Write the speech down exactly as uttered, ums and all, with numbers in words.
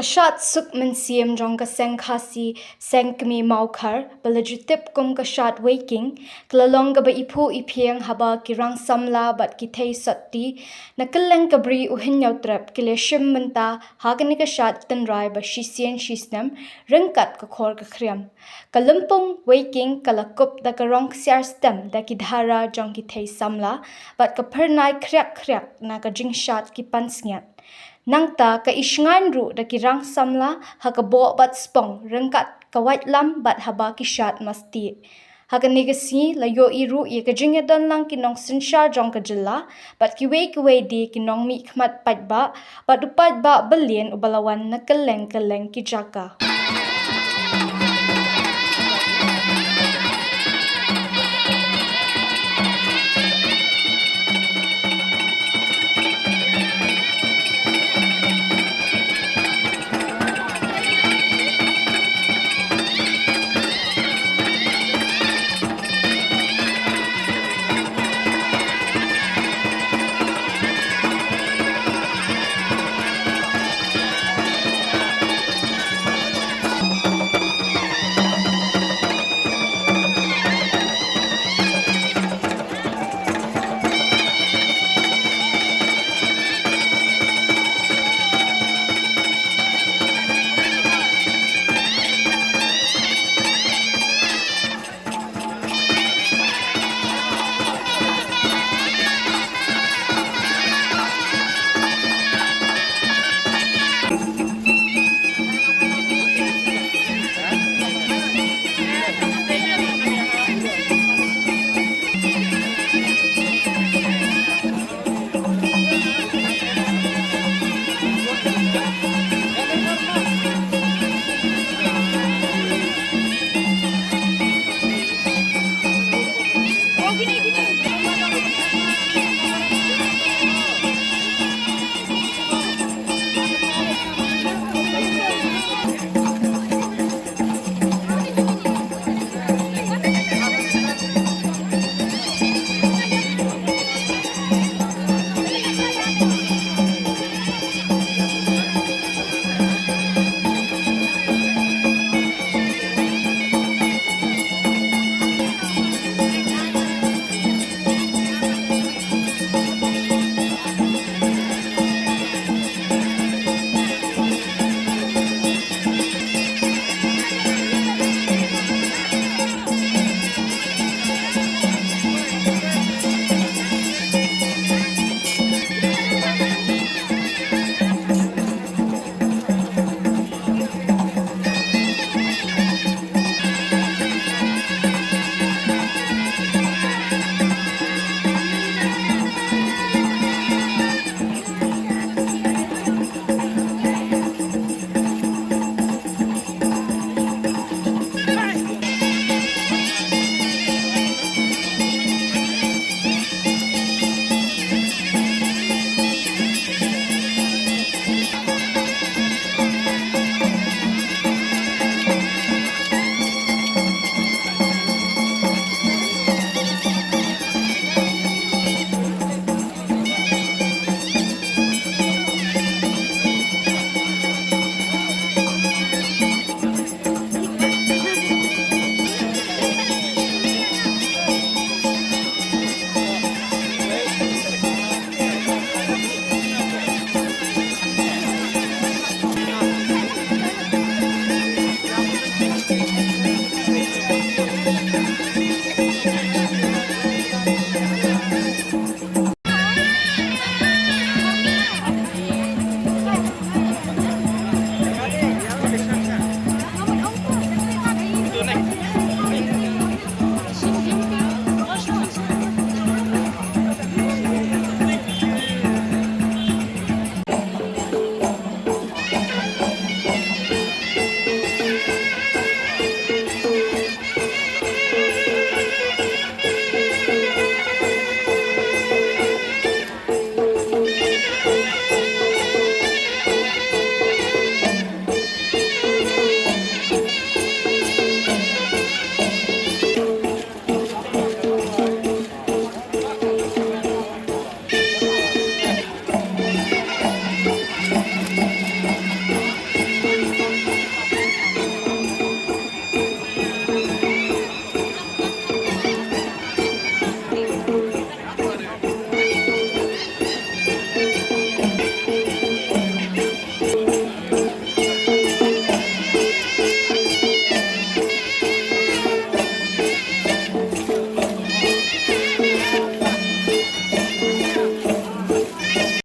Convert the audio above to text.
Ka shad suk mynsiem jong ka seng Khasi Seng Kmie Mawkhar ba la ju tip kum ka shad Weiking ka la long kaba iphuh iphieng haba ki rang samla bad ki thei sotti na kylleng ka bri u Hynñiewtrep ki la shim bynta ha kane ka shad tynrai ba shisien shisnem ryngkat ka khor ka khriam. Ka lympung Weiking ka la kup da ka rong ksiar stem da ki dhara jong ki thei samla bad ka phyrnai khriak khriak na ka jingshad ki pansngiat. Nangta ka ishngaiñ ruh da ki rang samla ha ka boh bad spong ryngkat ka waitlam bad haba ki shad masti. Ha kane ka sngi la ïohi ruh ïa ka jingïadonlang ki nongsynshar jong ka jylla bad kiwei kiwei de ki nongmihkhmat paidbah bad u paidbah byllian uba la wan na kylleng kylleng ki jaka.